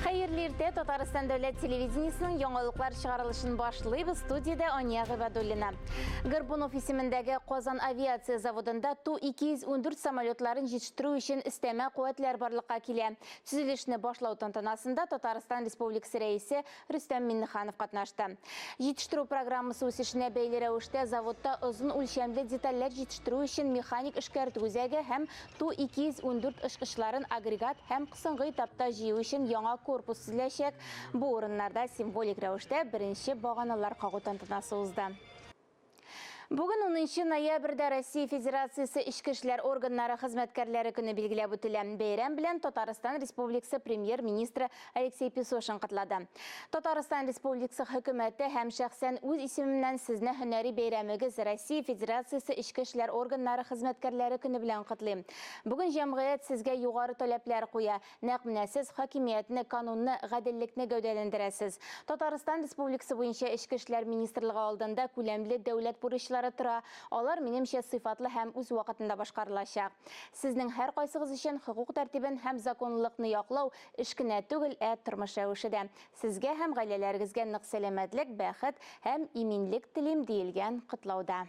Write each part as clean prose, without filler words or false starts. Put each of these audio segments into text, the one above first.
Хәерле иртә, Татарстан дәүләт телевидениесының яңалыклар чыгарылышын башлыйбыз. Студиядә Ания Гыйбадуллина. Горбунов исемендәге Казан авиация заводында Ту-214 самолетларын җитештерү өчен өстәмә куәтләр барлыкка килә. Төзелешне башлау тантанасында Татарстан Республикасы Рәисе Рөстәм Миңнеханов катнашты. Җитештерү программасы үсешенә бәйле рәвештә заводта озын үлчәмле детальләр җитештерү өчен механик эшкәртү үзәге һәм Ту-214 очкычларын агрегат һәм соңгы этапта җыю өчен яңа корпус төзеләчәк. Бу урыннарда символик рәвештә беренче баганалар кагу тантанасы узды. Бүген 10 ноябрьдә Россия Федерациясе Эчке эшләр органнары хезмәткәрләре көне билгеләп үтелә. Бәйрәм белән Татарстан Республикасы Премьер-министры Алексей Песошин котлады. Татарстан Республикасы Хөкүмәте һәм шәхсән үз исемемнән сезне һөнәри бәйрәмегез, Россия Федерациясе Эчке эшләр органнары хезмәткәрләре көне белән котлыйм. Бүген җәмгыять сезгә югары таләпләр куя. Нәкъ менә сез хакимиятне, канунны, гаделлекне гәүдәләндерәсез. Татарстан Республикасы буенча Эчке эшләр министрлыгы алдында күләмле дәүләт бурычлары тора. Алар, минемчә, сыйфатлы һәм үз вакытында башкарылачак. Сезнең һәркайсыгыз өчен хокук тәртибен һәм законлылыкны яклау, эш кенә түгел, ә тормыш рәвеше дә. Сезгә һәм гаиләләрегезгә нык сәламәтлек, бәхет һәм иминлек телим, диелгән котлауда.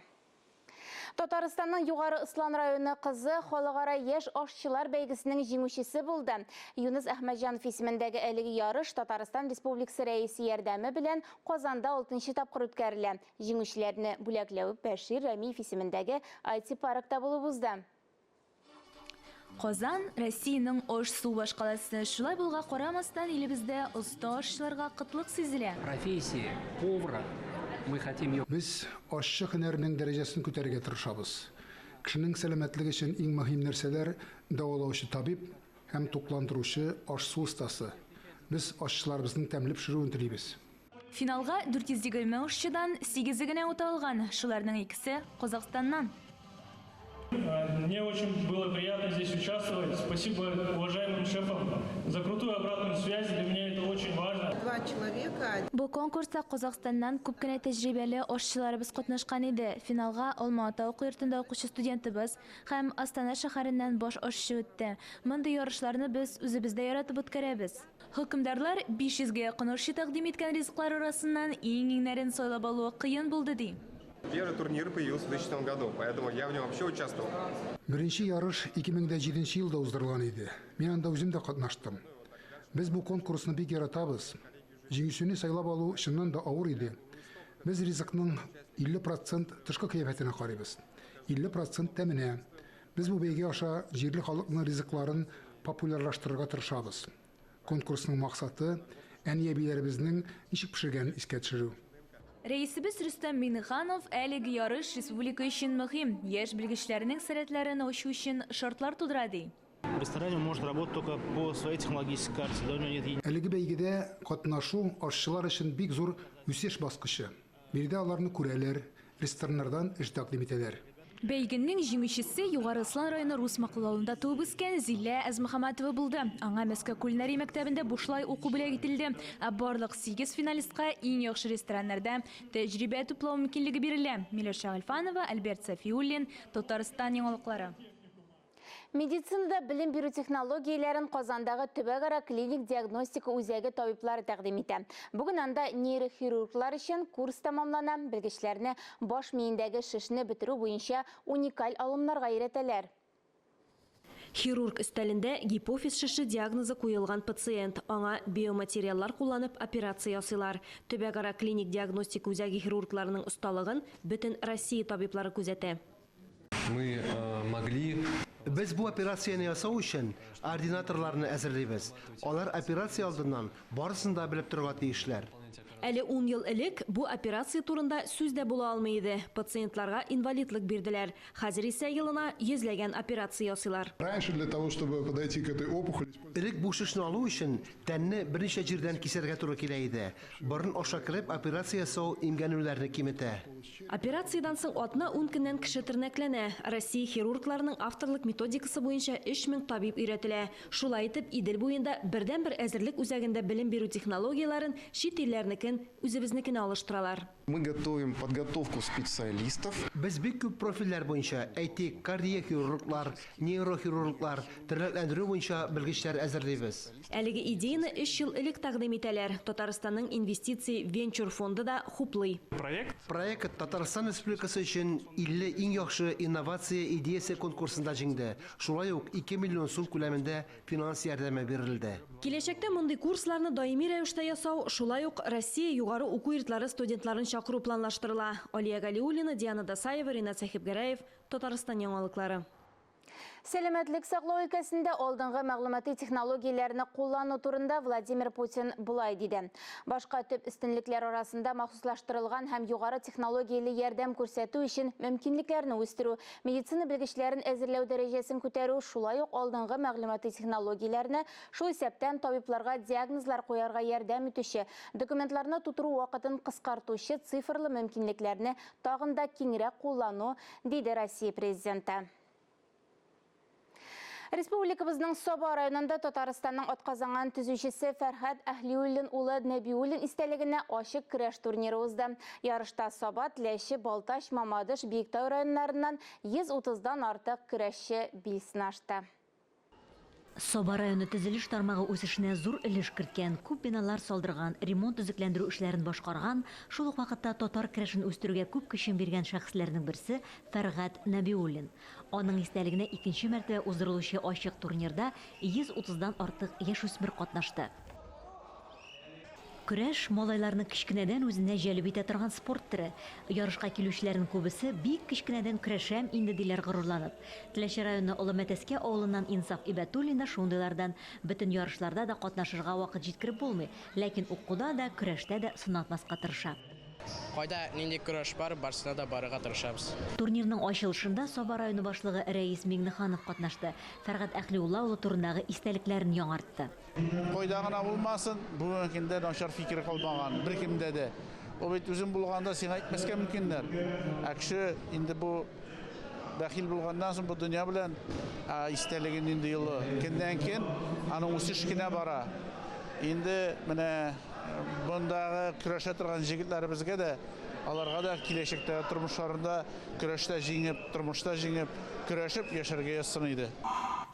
Татарстанның Югары Ослан районы кызы Халыкара яшь ашчылар бәйгесенең җиңүчесе булды. Юныс Әхмәтҗанов исемендәге әлеге ярыш Татарстан Республикасы Рәисе ярдәме белән Казанда алтынчы тапкыр үткәрелә. Җиңүчеләрне бүләкләү Бәшир Рәмиев исемендәге IT-паркта булып узды. Казан, Россиянең аш-су башкаласы. Шулай булуга карамастан, илебездә оста ашчыларга кытлык сизелә. Профессия повара, мы хотим ее. Без ашчы һөнәренең дәрәҗәсен күтәрергә тырышабыз. Кешенең сәламәтлеге өчен иң мөһим нәрсәләр, дәвалаучы табиб һәм тукландыручы аш-су остасы. Без ашчыларыбызның тәмле пешерүен телибез. Финалга 420 ушчыдан сигезе генә үтә алган, шуларның икесе, Казахстаннан. Мне очень было приятно здесь участвовать. Спасибо уважаемым шефам за крутую обратную связь. Для меня это очень важно. Два человека. Бу конкурста Казахстаннан күп кенә тәҗрибәле ашчыларыбыз катнашкан иде. Финалга Алма-Ата уку йортында укучы студентыбыз һәм Астана шәһәреннән баш ашчы үтте. Мондый ярышларны без үзебез дә яратып үткәрәбез. Хөкемдарлар 500 гә якын ашчы тәкъдим иткән ризыклар арасыннан иң-иңнәрен сайлап алуы кыен булды, ди. Первый турнир появился в 2007 году, поэтому я в нем вообще участвовал. Беренче ярыш 2007 елда уздырылган иде. Мин анда үзем дә катнаштым. Без бу конкурсны бик яратабыз. Җиңүчене сайлап алу чыннан да авыр иде. Без ризыкның 50 процент тышкы кыяфәтенә карыйбыз, 50 процент тәменә. Без бу бәйге аша җирле халыкның ризыкларын популярлаштырырга тырышабыз. Конкурсның максаты, әни-әбиләребезнең ничек пешергәнен искә төшерү. Рәисебез Рөстәм Миңнеханов әлеге ярыш республика өчен мөһим, яшь белгечләрнең сәләтләрен ачу өчен шартлар тудыра, ди. В ресторане он может работать только по своей технологической карте, да, у него нет. Әлеге бәйгедә катнашу ашчылар өчен бик зур үсеш баскычы. Биредә аларны күрәләр, рестораннардан эш тәкъдим итәләр. Бәйгенең җиңүчесе Югары Ослан районы Рус Макыл авылында туып үскән Зилә Әзмөхәммәтова булды. Аңа Мәскәү кулинария мәктәбендә бушлай уку бүләк ителде. Ә барлык сигез финалистка иң яхшы рестораннарда тәҗрибә туплау мөмкинлеге бирелә. Миләүшә Гыйльфанова, Альберт Сафиуллин, Татарстан яңалыклары. Медицинада белем бирү технологияләрен Казандагы төбәкара клиник диагностика үзәге табиблары тәкъдим итә. Бүген анда нейрохирурглар өчен курс тәмамлана, белгечләрне баш миендәге шешне бетерү буенча уникаль алымнарга өйрәтәләр. Хирург өстәлендә гипофиз шеше диагнозы куелган пациент. Аңа биоматериаллар кулланып операция ясыйлар. Төбәкара клиник диагностика үзәге хирургларының осталыгын бөтен Россия табиблары күзәтә. Мы могли. Без бу операцияне ясау өчен ординаторларны әзерлибез. Алар операция алдыннан барысын да белеп торырга тиешләр. Әле ун ел элек бу операция турында сүз дә була алмый иде. Пациентларга инвалидлык бирделәр. Хәзер исә елына йөзләгән операция ясыйлар. Раньше для того, чтобы подойти к этой опухоли. Элек бу шешне алу өчен тәнне берничә җирдән кисәргә туры килә иде. Борын аша кереп операция ясау имгәнүләрне киметә. Операциядән соң атна-ун көннән кеше тернәкләнә. Россия хирургларының авторлык методикасы буенча 3000 табиб өйрәтелә. Шулай итеп, Идел буенда бердәнбер әзерлек үзәгендә белем бирү технологияләрен чит илләрнекен үзебезнекенә алыштыралар. Мы готовим подготовку специалистов. Без бик күп профильләр буенча, әйтик, кардиохирурглар, нейрохирурглар, тернәкләндерү буенча белгечләр әзерлибез. Әлеге идеяны 3 ел элек тәкъдим итәләр. Татарстанның инвестиция венчур фонды да хуплый. Проект Татарстан Республикасы өчен 50 иң яхшы инновация идеясе конкурсында җиңде. Шулай ук 2 миллион сум күләмендә финанс ярдәме бирелде. Киләчәктә мондый курсларны даими рәвештә ясау, шулай ук Россия югары уку йортлары студентларын чакыру планлаштырыла. Алия Галиуллина, Диана Дасаева, Ринат Сәхибгәрәев, Татарстан яңалыклары. Сәламәтлек саклау өлкәсендә алдынгы мәгълүмати технологияләрне куллану турында Владимир Путин болай диде. Башка төп өстенлекләр арасында махсуслаштырылган һәм югары технологияле ярдәм күрсәтү өчен мөмкинлекләрне үстерү, медицина белгечләрен әзерләү дәрәҗәсен күтәрү, шулай ук алдынгы мәгълүмати технологияләрне, шул исәптән табибларга диагнозлар куярга ярдәм итүче, документларны тутыру вакытын кыскартучы цифрлы мөмкинлекләрне тагын да киңрәк куллану, диде Россия президенты. Республикабызның Саба районында Татарстанның атказанган төзүчесе Фәрһад Әһлиуллин улы Нәбиуллин истәлегенә ачык көрәш турниры узды. Ярышта Саба, Теләче, Балтач, Мамадыш, Биектау районнарыннан 130-дан артык көрәшче бил сынашты. Саба районы төзелеш тармагы үсешенә зур өлеш керткән, күп биналар салдырган, ремонт төзекләндерү эшләрен башкарган, шул ук вакытта татар көрәшен үстерүгә күп көчен биргән шәхесләрнең берсе Фәргать Нәбиуллин. Аның истәлегенә икенче мәртәбә уздырылучы ачык турнирда 130-дан артык яшүсмер катнашты. Көрәш малайларны кечкенәдән үзенә җәлеп итә торган спорт төре. Ярышка килүчеләрнең күбесе бик кечкенәдән көрәшәм инде диләр горурланып. Теләче районы Олы Мәтәскә авылыннан Инсаф Ибәтуллин да шундыйлардан. Бөтен ярышларда да катнашырга вакыт җиткереп булмый, ләкин укуда да, көрәштә дә сынатмаска тырыша. Кайда нинди көрәш бар, барсына да барырга тырышабыз. Турнирның ачылышында Саба районы башлыгы Рәис Миңнеханов катнашты. Фәргать Әхлиулла улы турындагы истәлекләрен яңартты. Кайда гына булмасын, бүгенге көндә начар фикер калмаган беркемдә дә. Ул бит үзең булганда сиңа әйтмәскә мөмкиннәр. Ә кеше инде бу бәхил булганнан соң бу дөнья белән истәлеге нинди юлы көннән көн аның үсеш кенә бара. Инде менә мондагы көрәшә торган җегетләребезгә дә, аларга да киләчәктә тормышларында көрәштә җиңеп, тормышта җиңеп, көрәшеп яшәргә язсын иде.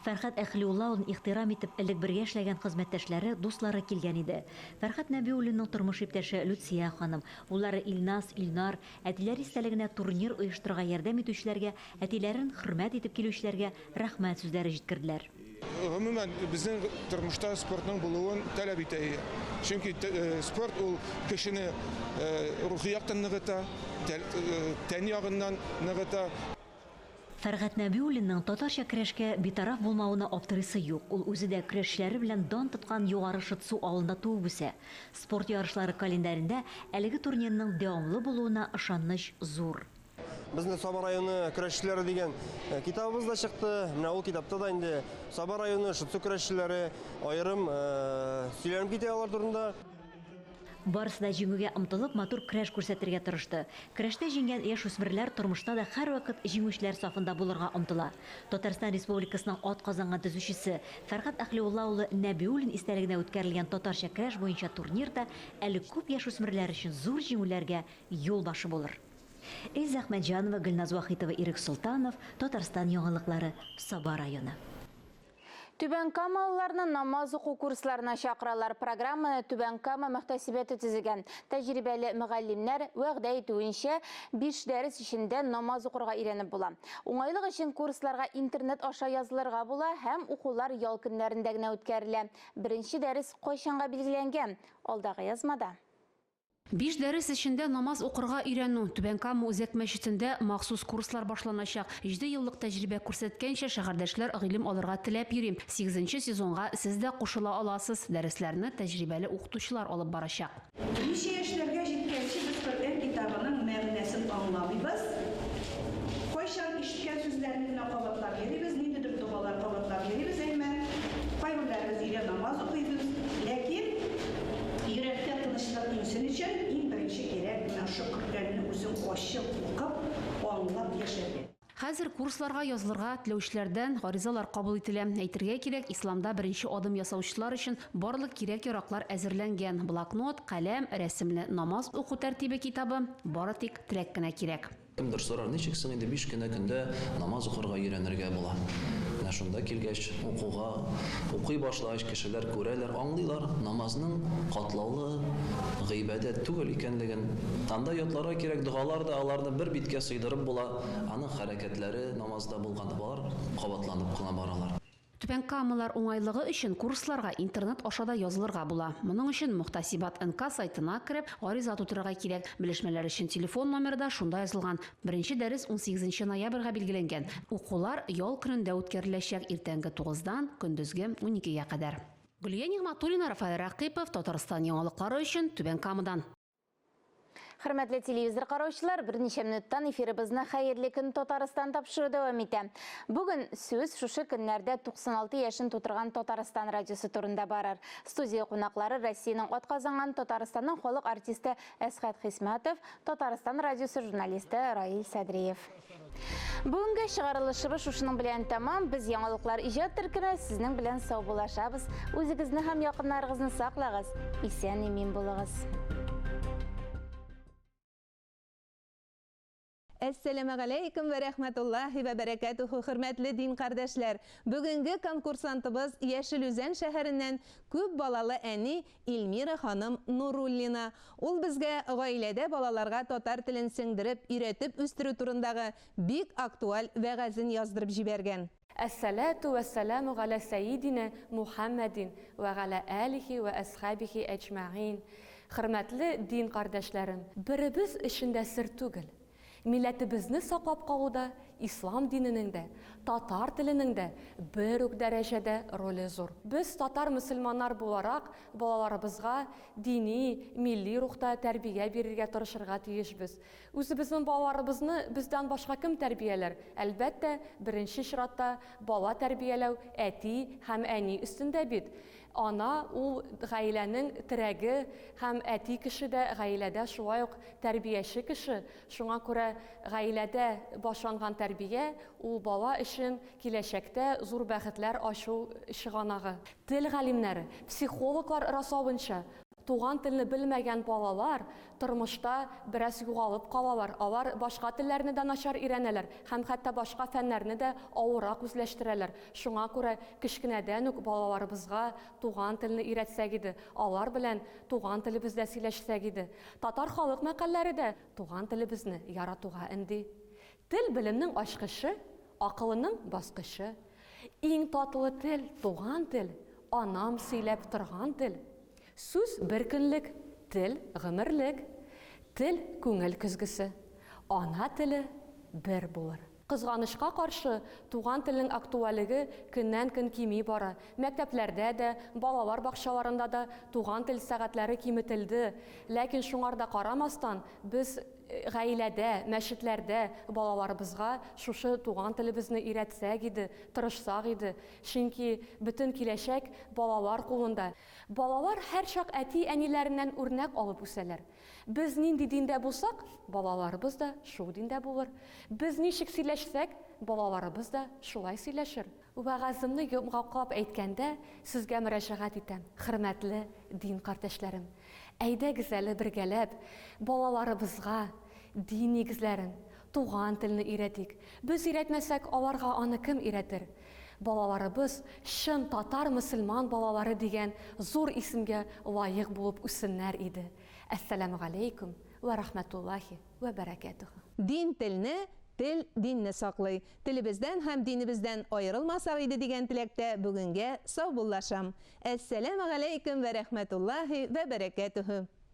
Фәрхад Әхлиулла улын ихтирам итеп, элек бергә эшләгән хезмәттәшләре, дуслары килгән иде. Фәрхад Нәбиуллинның тормыш иптәше Люция ханым, уллары Илназ, Илнар, әтиләре истәлегенә турнир оештырырга ярдәм итүчеләргә, әтиләрен хөрмәт итеп килүчеләргә рәхмәт сүзләре җиткерделәр. Гомумән, безнең тормышта спортның булуын таләп итә. Чөнки спорт ул кешене рухи яктан ныгыта, тән ягыннан ныгыта. Фәргать Нәбиуллинның татарча көрәшкә битараф булмавына аптырыйсы юк. Ул үзе дә көрәшчеләре белән дан тоткан Югары Шытсу авылында туып үсә. Спорт ярышлары календарендә әлеге турнирның дәвамлы булуына ышаныч зур. Безнең Саба районы көрәшчеләре дигән китабыбыз да чыкты. Менә ул китапта да инде Саба районы Шытсу көрәшчеләре аерым сөйләнеп китә алар турында. Барысы да җиңүгә омтылып, матур көрәш күрсәтергә тырышты. Көрәштә җиңгән яшүсмерләр тормышта да һәрвакыт җиңүчеләр сафында булырга омтыла. Татарстан Республикасының атказанган төзүчесе Фәргать Әхлиулла улы Нәбиуллин истәлегенә үткәрелгән татарча көрәш буенча турнир да әле күп яшүсмерләр өчен зур җиңүләргә юл башы булыр. Эльза Әхмәтҗанова, Гөлназ Вахитова, Ирек Солтанов, Татарстан яңалыклары, Саба районы. Түбән Камалыларны намаз уку курсларына чакыралар. Программаны Түбән Кама мөхтәсибәте төзегән. Тәҗрибәле мөгаллимнәр вәгъдә итүенчә, 5 дәрес эчендә намаз укырга өйрәнеп була. Уңайлык өчен курсларга интернет аша язылырга була һәм укулар ял көннәрендә генә үткәрелә. Беренче дәрес кайчанга билгеләнгән? Алдагы язмада. 5 дәрес эчендә намаз укырга өйрәнү. Түбән Кама үзәк мәчетендә махсус курслар башланачак. 7 еллык тәҗрибә күрсәткәнчә, шәһәрдәшләр гыйлем алырга теләп йөри. 8нче сезонга сез дә кушыла аласыз. Дәресләрне тәҗрибәле укытучылар алып барачак. Ничә яшьләргә җиткәнче без Коръән китабының мәгънәсен аңламыйбыз. Кайчан ишеткән сүзләрне генә кабатлап йөрибез, ниндидер догалар кабатлап йөрибез, әмма кайберләребез өйдә намаз укыйбыз, ләкин йөрәктә тынычлык инсен өчен иң беренче кирәк менә шул Коръәнне үзең ачып укып, аңлап яшәргә. Хәзер Хәзер курсларга язылырга теләүчеләрдән гаризалар кабул ителә. Әйтергә кирәк, исламда беренче адым ясаучылар өчен барлык кирәк-яраклар әзерләнгән. Блокнот, каләм, рәсемле намаз уку тәртибе китабы, бары тик теләк кенә кирәк. Кемдер сорар, ничек соң инде биш кенә көндә намаз укырга өйрәнергә була? Менә шунда килгәч, укуга, укый башлагач, кешеләр күрәләр, аңлыйлар намазның катлаулы гыйбадәт түгел икәнлеген. Анда ятларга кирәк догалар да, аларны бер биткә сыйдырып була, аның хәрәкәтләре намазда булган, болар кабатланып кына баралар. Түбәнкамалылар уңайлыгы өчен курсларга интернет аша да язылырга була. Моның өчен Мохтасибат НК сайтына кереп, гариза тутырырга кирәк. Белешмәләр өчен телефон номеры да шунда язылган. Беренче дәрес 18 ноябрьгә билгеләнгән. Укулар ял көнендә үткәреләчәк, иртәнге тугыздан көндезге уникегә кадәр. Гөлия Нигъмәтуллина, Рафаэль Рәкыйпов, Татарстан яңалыклары өчен Түбән Камадан. Хөрмәтле телевизор караучылар, берничә минуттан эфирыбызны Хәерле көн Татарстан тапшыру дәвам итә. Бүген сүз шушы көннәрдә 96 яшен тутырган Татарстан радиосы турында барыр. Студия кунаклары Россиянең атказанган Татарстанның халык артисты Әсхәт Хисмәтов, Татарстан радиосы журналисты Раил Сәдриев. Бүгенге чыгарылышыбыз шушының белән тәмам. Без яңалыклар иҗат төркеме сезнең белән саубуллашабыз. Үзегезне һәм якыннарыгызны саклагыз. Исән-имин булыгыз. Әссәламегаләйкүм вә рәхмәтуллаһи вә бәрәкәтүһү, хөрмәтле дин кардәшләр! Бүгенге конкурсантыбыз Яшел Үзән шәһәреннән күп балалы әни Илмира ханым Нуруллина. Ул безгә гаиләдә балаларга татар телен сеңдереп, өйрәтеп үстерү турындагы бик актуаль вәгазен яздырып җибәргән. Әссәләтү вәссәламү галә сәйидинә Мухәммәдин вә галә әлихи вә әсхәбихи әҗмәгыйн. Хөрмәтле дин кардәшләрем! Беребез өчен дә сер түгел, Милләтебезне саклап калуда ислам диненең дә, татар теленең дә бер үк дәрәҗәдә роле зур. Без, татар-мөселманнар буларак, балаларыбызга дини, милли рухта тәрбия бирергә тырышырга тиешбез. Үзебезнең балаларыбызны бездән башка кем тәрбияләр? Әлбәттә, беренче чиратта бала тәрбияләү әти һәм әни өстендә бит. Ана, ул гаиләнең терәге һәм әти кеше дә гаиләдә шулай ук тәрбияче кеше. Шуңа күрә гаиләдә башланган тәрбия, ул бала өчен киләчәктә зур бәхетләр ачу чыганагы. Тел галимнәре, психологлар раславынча, туган телне белмәгән балалар тормышта бераз югалып калалар, алар башка телләрне дә начар өйрәнәләр һәм хәтта башка фәннәрне дә авыррак үзләштерәләр. Шуңа күрә кечкенәдән үк балаларыбызга туган телне өйрәтсәк иде, алар белән туган телебездә сөйләшсәк иде. Татар халык мәкальләре дә туган телебезне яратуга өнди. Тел белемнең ачкычы, акылының баскычы. Иң татлы тел, туган тел, анам сөйләп торган тел. Сүз бер көнлек, тел гомерлек. Тел күңел көзгесе. Ана теле бер булыр. Кызганычка каршы, туган телнең актуальлеге көннән-көн кими бара. Мәктәпләрдә дә, балалар бакчаларында да туган тел сәгатьләре киметелде. Ләкин шуңар да карамастан, без гаиләдә, мәчетләрдә балаларыбызга шушы туган телебезне өйрәтсәк иде, тырышсак иде. Чөнки бөтен киләчәк балалар кулында. Балалар һәрчак әти-әниләреннән үрнәк алып үсәләр. Без нинди диндә булсак, балаларыбыз да шул диндә булыр. Без ничек сөйләшсәк, балаларыбыз да шулай сөйләшер. Вәгаземне йомгаклап әйткәндә, сезгә мөрәҗәгать итәм, хөрмәтле дин кардәшләрем. Әйдәгез әле бергәләп балаларыбызга дин нигезләрен, туган телне өйрәтик. Без өйрәтмәсәк, аларга аны кем өйрәтер? Балаларыбыз чын татар-мөселман балалары дигән зур исемгә лаек булып үссеннәр иде. Әссәламегаләйкүм вә рахмәтуллаһи вә бәрәкәтүһү. Дин телне, тел динне саклый. Телебездән һәм динебездән аерылмасак иде дигән теләктә бүгенгә саубуллашам. Әссәламегаләйкүм вә рәхмәтуллаһи вә бәрәкәтүһү.